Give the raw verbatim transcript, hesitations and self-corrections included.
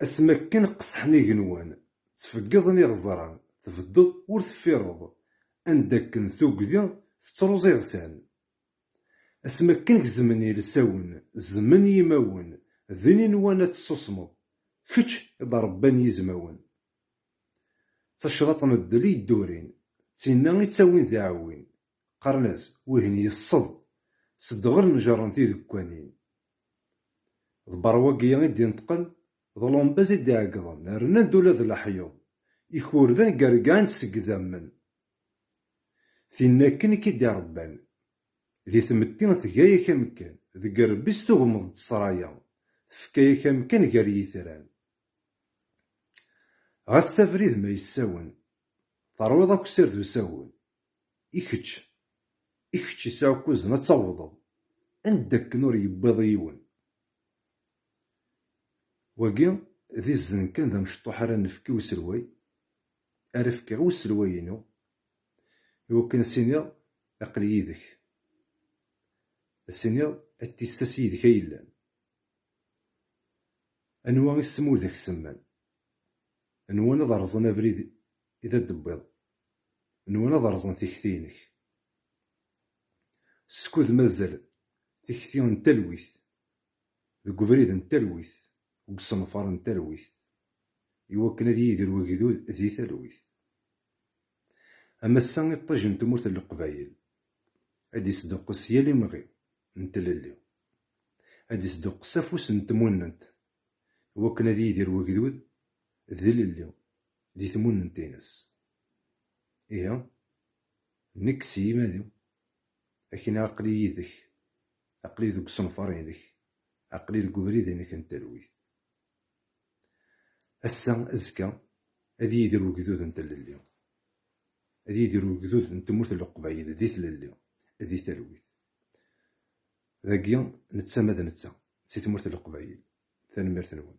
Asmi akken qeṣṣḥen igenwan, ttfeggiḍen iɣeẓran, tbeddeḍ ur teffireḍ, anda akken tugdi tettruẓ iɣsan. Asmi akken gezmen yilsawen, zzmen yimawen, din i nwan ad tessusmeḍ, kečč i d-rebban yizmawen. D tacḍaṭ n ddel i yeddurin, d tinna i ttawin d aɛwin. Qqaren-as, wihin yesseḍ, s ddɣel n jerren tidekkanin. D berwagi i d-ineṭqen, d lambaz i d-iɛeggḍen, rnan-d ula d leḥyuḍ, ikurdan gergɛen-d seg idammen. Tinna akken i k-id-irebban, di tmetti tga-yak amkan, deg rebbi-s tugmeḍ-d ssraya, tefka-yak amkan gar yitran. Ɣas abrid ma yessawen, terwiḍ akessar d usawen. I kečč, i kečč yesɛukkuzen ad tawḍeḍ anda akken ur yewwiḍ yiwen. Wagi d izen kan d amecṭuḥ ara nefk i uselway, ara fkeɣ i uselway-inu, iwakken ad s-iniɣ aql-i yid-k. Ad s-iniɣ a tissas yid-k ay yellan. Anwa i ssem ur d ak-semman? Anwa ad rẓen abrid i d ad d-tewwiḍ? Anwa ad rẓen tikti-inek? Skud mazal tikti n talwit, deg ubrid n talwit, deg usenfar n talwit, iwakken ad yidir wegdud di talwit. Am ass-a iṭij n tmurt n Leqbayel, ad isduqqes yal imɣi n tlelli, ad isduqqes afus n tmunnent, iwakken ad yidir wegdud d ilelli di tmunnent-ines. Ihi, nekk s yiman-iw, akken aql-i yid-k, aql-i deg usenfar-inek, aql-i deg ubrid-inek n talwit. Ass-a, azekka, ad yidir wegdud n tlelli. Ad yidir wegdud n tmurt n Leqbayel di tlelli, di talwit. Dagi, netta ma d netta, si tmurt n Leqbayel. Tanemmirt-nwen.